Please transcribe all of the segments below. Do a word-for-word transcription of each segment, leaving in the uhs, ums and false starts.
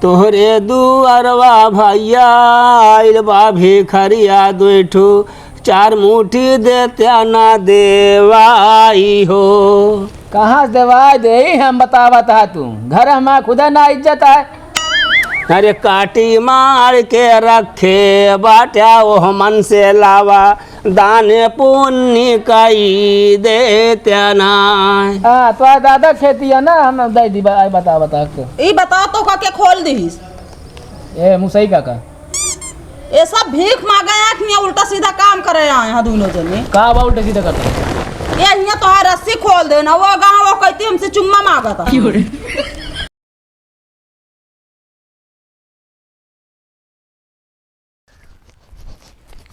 तोहरे दुअरवा भइया आइल बा भिखरिया दुइ ठो, चार मुठी देत्या ना देवाई हो। कहाँ से देवाई देई हम, बतावत ह तू? घर हमार खुदा ना इज्जत है। अरे काटी मार के रखे बाट्या ओह मन से लावा, दान पुण्य कई देत्या ना। हाँ, तो दादा खेती है ना, हम दे दी, बा-, बता, बता के। ई बताओ तो का के खोल दीस? ए, मुसई काका। ये सब भीख मांगे आए कि उल्टा सीधा काम करे आए हैं दोनों जने? का बा उल्टा सीधा करता? ये हियां तोहार रस्सी खोल देना, वो गाँव वो कहती हमसे चुम्मा मांगत है।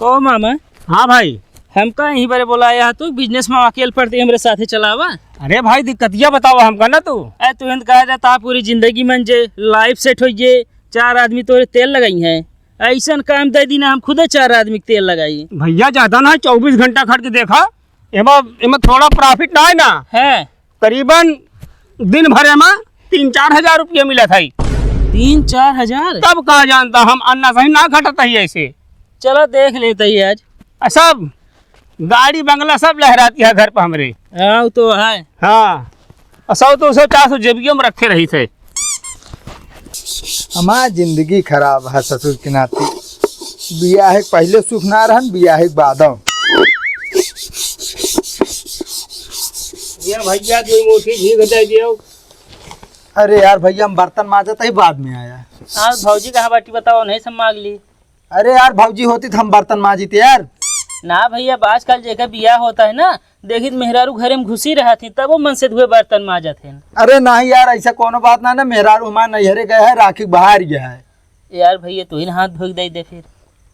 ओ मामा। हाँ भाई। हमका यहीं बरे बोलाया है तू, business में अकेल पड़ते हमरे साथे चलावा। अरे भाई, दिक्कतिया बतावा हमका ना तू। ए, तू हिंद कहा जाता पूरी जिंदगी मन जे life set होइए, चार आदमी तोरे तेल लगाई हैं, ऐसन काम दे दी ना, हम खुदे चार आदमी के तेल लगाई। भइया, ज्यादा ना, चउबीस घंटा खट के देखा, एमा, एमा थोड़ा profit ना है ना। है। करीबन दिन भर एमा तीन चार हजार रुपया मिलत है। तीन चार हजार? तब का जानता हम, अन्ना सही ना घटत है ऐसे। चला देख लेते ही आज। आ सब गाड़ी बंगला सब लहराती है घर पर हमरे। हाँ, वो तो है। हाँ, आ सौ दो सौ चार सौ जेबियों में रखे रही थे। हमार जिंदगी खराब है ससुर के नाती। बियाह के पहले सुख ना रहन, बियाह के बादो। ये भइया, दो मुट्ठी घी घटाई दियो। अरे यार भइया, हम बर्तन मांजत ही बाद में आया। आज भौजी कहाँ बाटी बताओ, नहीं सब मांग ली। अरे यार, भौजी होती तो हम बर्तन मांजित यार। ना भइया, अब आजकल जेकर बियाह होता है ना, देखित मेहरारू घरे में घुसी रहत ही, तब वो मन से धुए बर्तन मांजत है। अरे नहीं यार, ऐसा कोनो बात ना, ना मेहरारू हमार नैहरे गए है, राखी के बाहर गया है। यार भइया, तू ही ना हाथ धोई दे दे फिर।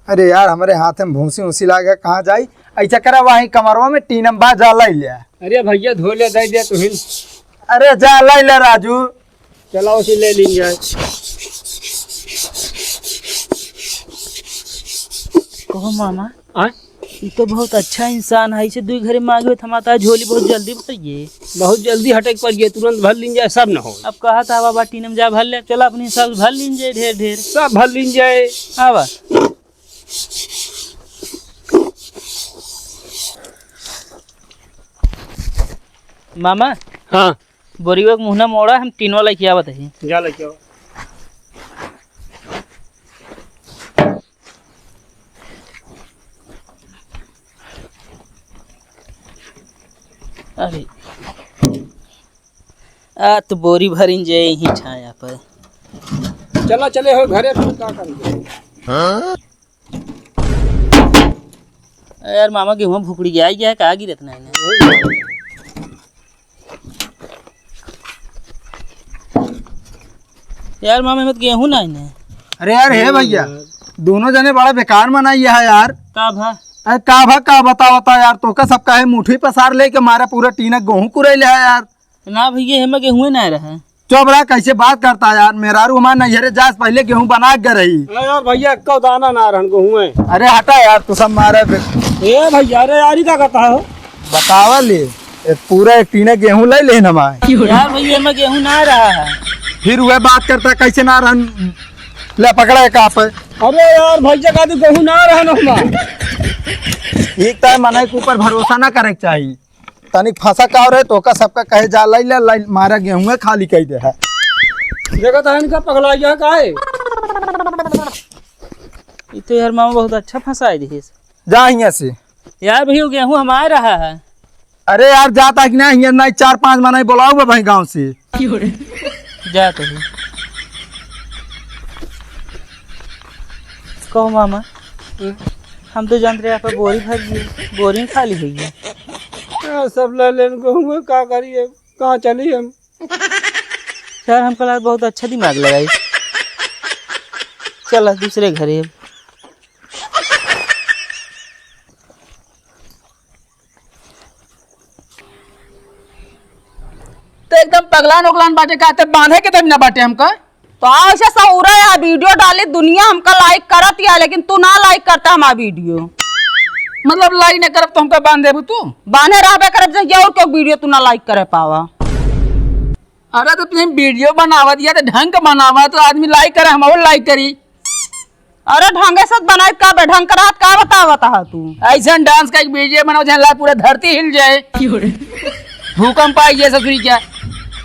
अरे यार, हमरे हाथ में भूसी उसी लागे, कहाँ जाई? ऐसा करा, वहीं कमरवा में टीनम बा, जा लाई ले। अरे भइया, धो ले, दे दे तू ही। अरे जा लाई ले राजू। चला, उसे ले लीन जाए। कहो मामा, आय? ई तो बहुत अच्छा इंसान है, इसे दुई घरे मांगे हुए थमाता है, झोली बहुत जल्दी भरिए। बहुत जल्दी हटे के पड़ गया, तुरंत भर लीन जाए, सब न हो। अब कहा था बाबा टीनम जा भर ले, चला अपने हिसाब से भर लीन जाए, ढेर ढेर। सब भर लीन जाए। आवा। मामा। हाँ। बोरियो के मुहना मोड़ा, हम टीनवा लेके आवत ही। जा लेके आओ। अरे, आ तो बोरी भरिन जे यहीं छाया पर। चला चले हो घरे, फिर का करेंगे? हाँ? ए यार मामा, गेहूं भुकड़ी गया, आई गया, का गिरत नहीं ने? यार मामा, एमे तो गेहूं नहीं ने। अरे यार, हे भइया, दोनों जने बड़ा बेकार मनाई है यार। का भा? अरे का भा, का बतावता यार, तोका सबका है मुट्ठी पसार लेके मारा पूरा टीना गेहूं कुरैले है यार। ना भइया, एमे गेहूं ना रहे। चुप रहा, कैसे बात करता है यार? मेहरारू हमार नैहरे जास पहले गेहूं बना के रही। अरे यार भइया, एको दाना ना रहन गेहूं में। अरे हटा यार, तू सब मारे बे-, ए भइया, अरे यार, ई का कहता है हो? बतावा ले, ए पूरा एक टीना गेहूं ले लेन हमार। यार भइया, एमे गेहूं ना रहा है। फिर वह बात करता, कैसे ना रहन? ले पकड़ा एक आप। अरे यार भइया, का तू गेहूं ना रहन हमार? एक तो है, मनई के ऊपर भरोसा ना करे के चाही। तनिक फंसा का रहे, तोका सबका कहे जा, लाई ले, लाई, मारा गेहूं खाली कई दे है। देखा था इनका पगला गया का है? ई तो यार मामा बहुत अच्छा फंसाई दिहिस। जा हियां से। यार भइया, गेहूं हमार रहा है। अरे यार, जाता कि ना हियां, नहीं चार पांच मनई बुलाओ भाई गांव से। जात ही। कहो मामा, हम्म? हम तो जानत रहे, आपका बोरी भर गई, बोरी खाली हुई है। यार, सब ले लेन गेहूं, का करिए, कहाँ चली हम? यार, हमका लगा बहुत अच्छा दिमाग लगाई। चला दूसरे घरे अब। तो एकदम पगलान उगलान बाटे का, ते बांधे के तब ना बाटे हमका। तो ऐसे सौरा या वीडियो डाली, दुनिया हमका like करत या, लेकिन तू ना like करता हमार वीडियो। मतलब like ना करब तो हमका बांध देबू तू? बांधे रहबे करब, जहिया और क्यों वीडियो तू ना like करे पावा। अरे तो तुम वीडियो बनावत या तो ढंग का बनावा, तो आदमी लाइक करे, हम और लाइक करी। अरे ढंगे से बनाई का बे, ढंग का रहत का बतावत हा तू? ऐसन डांस का एक वीडियो बनाओ जहाँ ला पूरा धरती हिल जाए। क्यों रे? भूकंप आई जाए ससुरी क्या?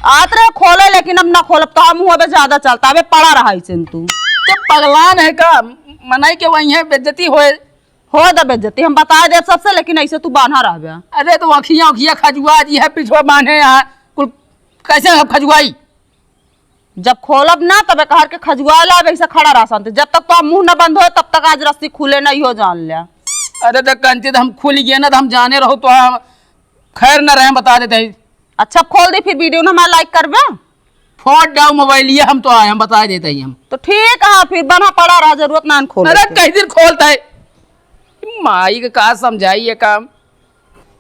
आत रहे खोले, लेकिन अब ना खोलब तो हम अबे ज्यादा चलता, अबे पड़ा रहा ऐसे तू। तो पगलान है का? मनाई के वहीं है बेइज्जती होए। हो द बेइज्जती, हम बता दे सबसे, लेकिन ऐसे तू बान्हा रहबे। अरे तो अखियाँ, अखियाँ खजुआ जी है, पिछवा बान्हे यहाँ, कुल कैसे हम खजुआई? जब खोलब ना, तबे कहर के खजुआ लाबे, ऐसे खड़ा रह संते। जब तक तो मुंह न बंद होए, तब तक आज रस्सी खुले नहीं हो, जान ले। अरे तो कंचे तो हम खुल गए ना, तो हम जाने रहो तो हम खैर न रहे, हम बता देते हैं। अच्छा, खोल दे फिर वीडियो ना, हमारा लाइक करबे। फोड़ डाउ मोबाइल, ये हम तो आए, हम बता देते हैं हम। तो ठीक है, फिर बना पड़ा रहा, जरूरत ना खोल अरे के। कई दिन खोलता है, माई के का समझाई ये काम।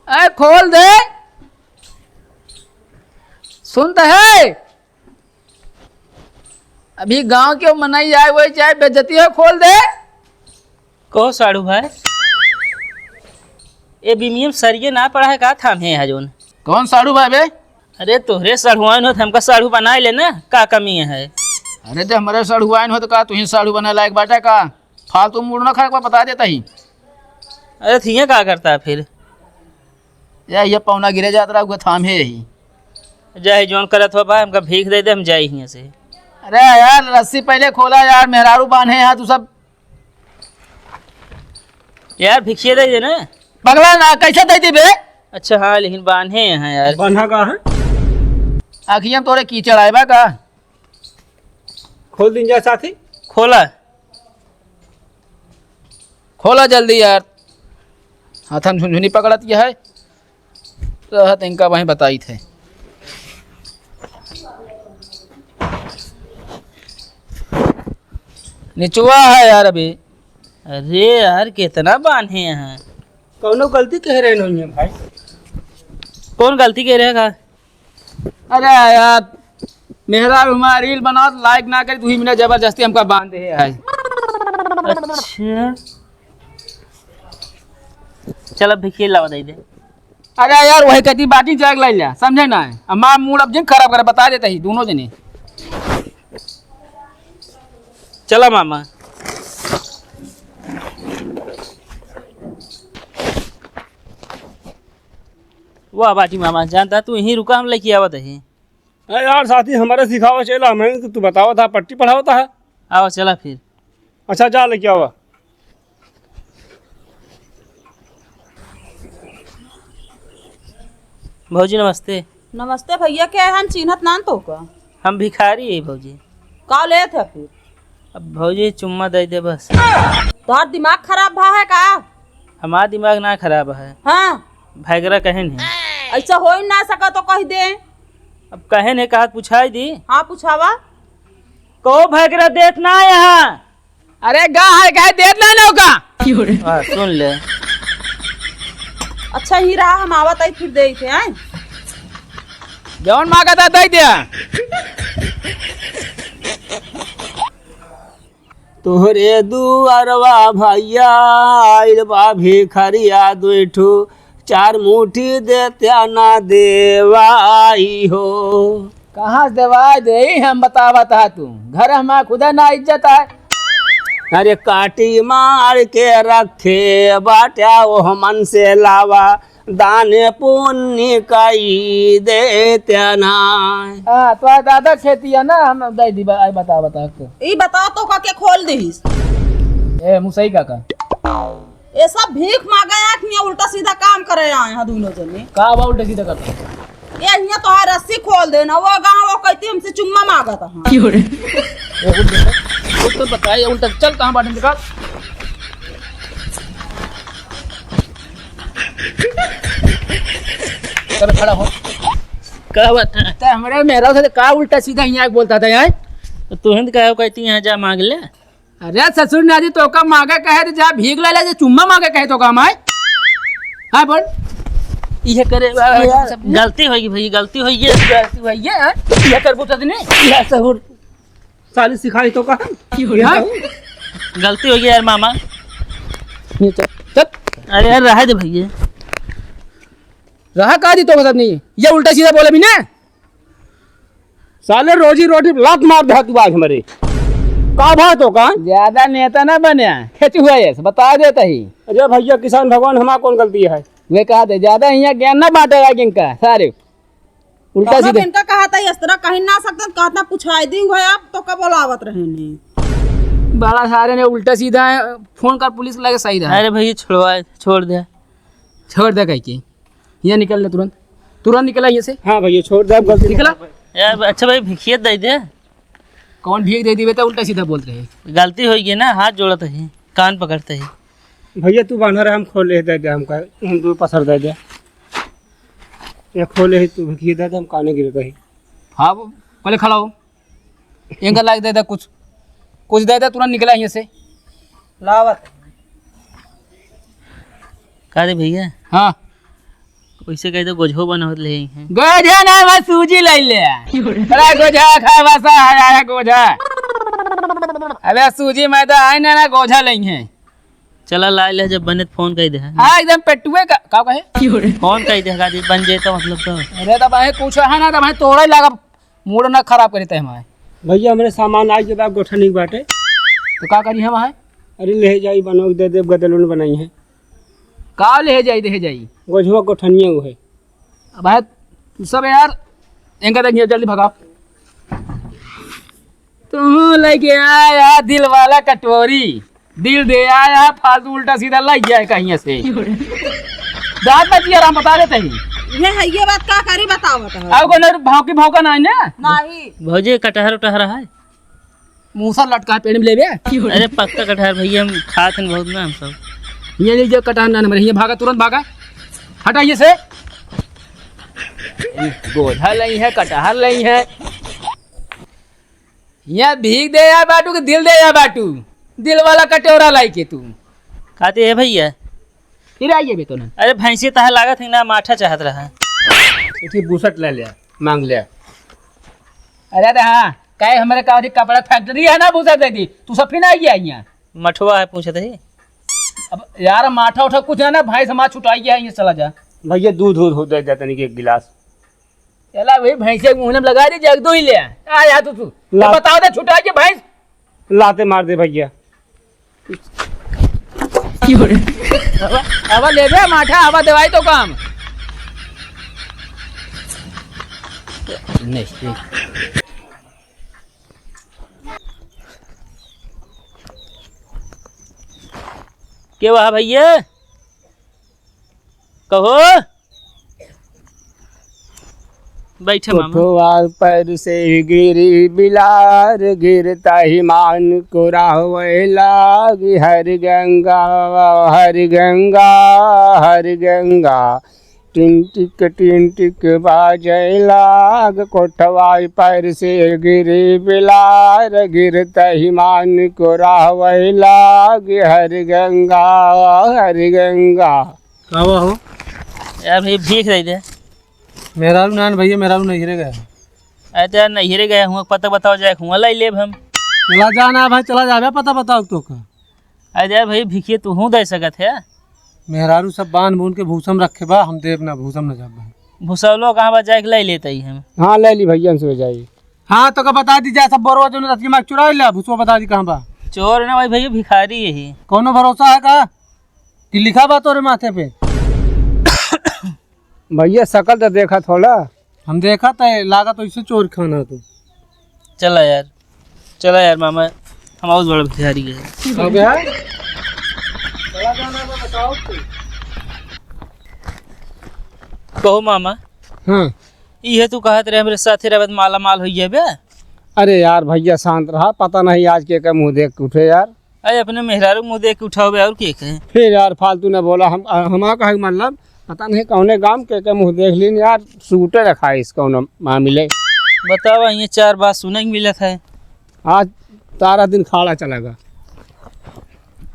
ए, खोल दे, सुन तो है, अभी गांव के मनई आए, वही चाहे बेइज्जती हो, खोल दे। कहो साढ़ू भाई, ए बीमियम सरिये ना पड़ा है का थाम है यहाँ जोन? कौन साढ़ू भाई बे? अरे तोहरे साढ़ुआइन हो तो हमका साढ़ू बनाए ले ना, का कमी है? अरे तो हमारे साढ़ुआइन हो तो का तुही साढ़ू बने लायक बाटे का? फालतू मूड ना खराब बता देता ही। अरे थिए का करता है फिर? या ये पौना गिरे जात रहा, उहे थाम है यही। जाए जौन करत हो भाई, हमका भीख दे दे, हम जाई हियां से। अरे यार रस्सी पहले खोला यार, मेहरारू बांधे हैं तू सब। यार भिखिए दे दे ना। पगला ना, कैसे दे दी बे? अच्छा हाँ, लेकिन बांधे हैं यार। बांधा का है? आखिर हम तोरे कीचड़ आए बा का? खोल दिन जा साथी। खोला। खोला जल्दी यार, हाथन झुनझुनी पकड़त यह है, रहत इनका वहीं बताई थे। निचुआ है यार अभी। अरे यार, कितना बान्हे हैं। कौनो गलती कह रहे हैं भाई? कौन गलती कह रहे हैं का? अरे यार, मेहरा हमार रील बनावत लाइक ना करी, तू ही मिला जबरदस्ती हमका बांध दे है। अच्छा, चल अब भिखिए लावा दे दे। अरे यार, वही कहती बाटी जाग लाई लिया, समझे ना है? हमार मूड अब जिन खराब करे, बता देते ही दोनों जने। चला मामा। वाह बाटी मामा, जानता तू यहीं रुका, हम लेके आवत ही। अरे यार साथी, हमारे सिखावा चला, मैं तो तू बतावा था, पट्टी पढ़ावा था। आवा चला फिर। अच्छा जा लेके आवा। भौजी नमस्ते। नमस्ते भैया, क्या है, हम चिन्हत नान तो का? हम भिखारी है भौजी। का लेत है फिर? अब भौजी चुम्मा दे दे बस। तोहार दिमाग खराब भा है का? हमार दिमाग ना खराब है। हाँ। भैगरा कहेन है। ऐसा हो ही ना सका तो कह दे। अब कहेन है, कहा पूछाई दी। हाँ पूछावा। को भैगरा देत ना यहाँ। अरे गा है, कहे देत ना लोग का। हाँ, सुन ले। अच्छा ही रहा, हम आवत आई फिर दे थे, हैं? जौन मांगा था दे दिया। तोहरे दुआरवा भैया आइल बा भिखरिया दुई ठू, चार मुट्ठी देत्या ना देवाई हो। कहाँ से देवाई देई हम बतावत हा तू, घर हमार खुदा ना इज्जत है। अरे काटी मार के रखे बाट्या ओह मन से लावा, दान पुण्य कई देत्या ना। हाँ, तो दादा खेती है ना, हम दे दी, आई बता, बता के। ई बताओ तो का के खोल दीस? ए, मुसई काका। ये सब भीख मांगे हैं कि ये उल्टा सीधा काम करे आए हैं दोनों जने? का बा उल्टा सीधा करता? ये हियां तो है रस्सी खोल देना, वो गाँव वो कहती हमसे चुम्मा मांगत है। क्यों रे? ए, उल्टा, उल्टा बताए, उल्टा चल कहाँ बाटे निकाल। चल खड़ा हो। का बात है? ते हमरे मेहरा से का उल्टा सीधा यहाँ बोलता था यार? तो तुहंत का कहती यहाँ जा मांग ले। अरे ससुर नादी तोका मांगे कहे तो जा भीख ले ले, जे चुम्मा मांगे कहे तोका माय। हाँ बोल। ये करे, अरे यार। गलती होगी भाई, गलती होगी। गलती होगी, हाँ? ये करबू तो नहीं? ये सहूर। साली सिखाई तोका। हाँ? गलती होगी यार मामा। ये चल, चल। अरे यार रहा दे भैया। रहा का दी तोका सब नहीं। ये उल्टा सीधा बोले भी ना। साले रोजी रोटी पे लात मार दे तू आज हमरे। का भा तो का? ज्यादा नेता ना बने, खेचू है ये, बता देता ही। अरे भैया, किसान भगवान हमार कौन गलती है? वे कहा थे, ज्यादा यहाँ ज्ञान ना बांटेगा इनका, सारे उल्टा तब सीधा। इनका कहा था, इस तरह कहीं ना सकते, कहा था, "पुछाई दी हुआ आप तो कब बोलावत रहे नहीं?" बड़ा सारे ने उल्टा सीधा है, फोन कर पुलिस के लगे सही रहा। अरे भैया, छोड़वा, छोड़ दे। छोड़ दे कह के। यहाँ निकल ले तुरंत, तुरंत निकला यहाँ से। हाँ भैया, छोड़ दे, अब गलती निकला। यार, अच्छा भाई, भिखियत दे दे। कौन भीख दे दी बेटा, उल्टा सीधा बोलत रहे। गलती होइ गई ना, हाथ जोड़त ही, कान पकड़त ही। भैया, तू बान्हा रहे, हम खोले दे दे, हमका, हम दू पसर दे दे। ये खोले ही, तू भिखिए दे दे, हम काने गिरत ही। हाँ, वो पहले खड़ा हो। इनका लायक दे दे कुछ, कुछ दे दे, तुरंत निकला यहाँ से। लावत। का रे भैया? हाँ। वैसे कह दे, गोझो बनावत ले आई हैं। गोझा ना, बस सूजी ले ले। अरे गोझा खा, बस हजारा गोझा। अबे सूजी मैदा आई ना, ना गोझा ले हैं। चला ला ले, जब बने त फोन कह दे। हाँ, एकदम पेटुए का, का कहे? फोन कह दे, का जी, बन जाए तो मतलब तो। अरे तब है कुछ है ना, तब है तोड़ा ही लागा। मूड ना खराब करी तय हमारे। भैया, हमरे सामान आ गए बा, गोठनी के बाटे। तो का करी हम है? अरे, ले जाई, बनवा के दे देब, गदलुन बनाई है। का ले जाई, दे जाई? गोझवा गोठनिया वो है। अब है, तू सब यार, इनका देखिए, जल्दी भगाओ। तू लेके आया दिल वाला कटोरी, दिल दे आया, फालतू उल्टा सीधा लग गया है कहीं से। दांत बच गया, हम बता देते हैं। ये है, ये बात का करी, बताओ, बताओ। अब कोनो भौंकी भौंका ना है ना? नहीं। भौजी, कटहर उटहर है? मूसा लटका है पेड़ में लेबे। अरे पक्का कटहर भैया, हम खात हैं बहुत ना हम सब। ये लीजिए कटहर ना, हमारे ये भागा, तुरंत भागा, हटा ये से। गोधा लई है, कटहर लई है। यहाँ भीख दे या बाटू के दिल दे या बाटू, दिल वाला कटोरा लाई के तू। खाते है भैया। फिर आइए बे तो ना। अरे भैंसी तहा लागत है ना, माठा चाहत रहा। इसी बुसट ले लिया, मांग लिया। अरे, अरे हाँ, काहे हमारे का कपड़ा फैक्ट्री है ना, बुसट दे दी। तू सब फिर आइए यहाँ। मठवा है पूछत ही। अब यार माठा उठा कुछ है ना, भाई समाज छुटाई गया है, ये चला जा। भैया दूध, दूध हो दे दे तनिक एक गिलास। चला वही भैंसे के मुंह में लगा दे, जग दो ही ले आ। आ जा तू, तू। ला। तो बताओ दे छुटाई के भैंस। लाते मार दे भैया। अब, अब ले बे माठा, अब दवाई तो काम। नहीं, नहीं। के बा भैया? कहो। बैठे मामा। कोठवा पर से गिरी बिलार, गिरता ही मान को राहवे लाग। हर गंगा, हर गंगा, हर गंगा। टिन टिक टिन टिक बाजै लाग, कोठवा पर से गिरी बिलार, गिरतही मान को राहवै लाग, हर गंगा, हर गंगा। का हुआ हो? यार भैया भीख दे दे। मेहरारू नान भैया, मेहरारू नैहरे गया। अरे तो यार नैहरे गया हुआ, पता बताओ जाए, हुआ लाई लेब हम। चला जाना है भाई, चला जाबे, पता बताओ तो का। अरे यार भाई, भिखिए तू हूँ दे सकत है। मेहरारू सब बांध बूंद के भूसा में रखे बा, हम देब ना, भूसा में ना जाब भाई। भूसवलो कहाँ बा, जाए के लाई लेते ही हम। हाँ, ले ली भैया, उनसे हो जाई। हाँ, तो का बता दी जा, सब बोरवा जो रतिया में चुरा ले, भूसवा बता दी कहाँ बा। चोर ना भाई, भैया भिखारी यही। कौनो भरोसा है का कि लिखा बा तोरे माथे पे? भैया, शकल तो देखा थोड़ा। हम देखा त लागत वैसे चोर खाना तू। चला यार, चला यार मामा, हम बहुत बड़ा भिखारी है। हो गया? चला जाना तो बताओ तू। कहो मामा। हाँ। इहे तू कहत रहे हमरे साथे रहबे त माला माल होई जाबे। अरे यार भैया शांत रहा, पता नहीं आज के का मुंह देख के उठे यार। अरे अपने मेहरारू मुँह देख के उठाओ बे, और के कहे? फिर यार फालतू न बोला, हम, हमारा कहे के मतलब, पता नहीं कौने गांव के, के मुँह देख लीन यार, सूटे रखा है इस कौनो मामले। बतावा, ये चार बात सुने के मिलत है। आज सारा दिन खाड़ा चलेगा।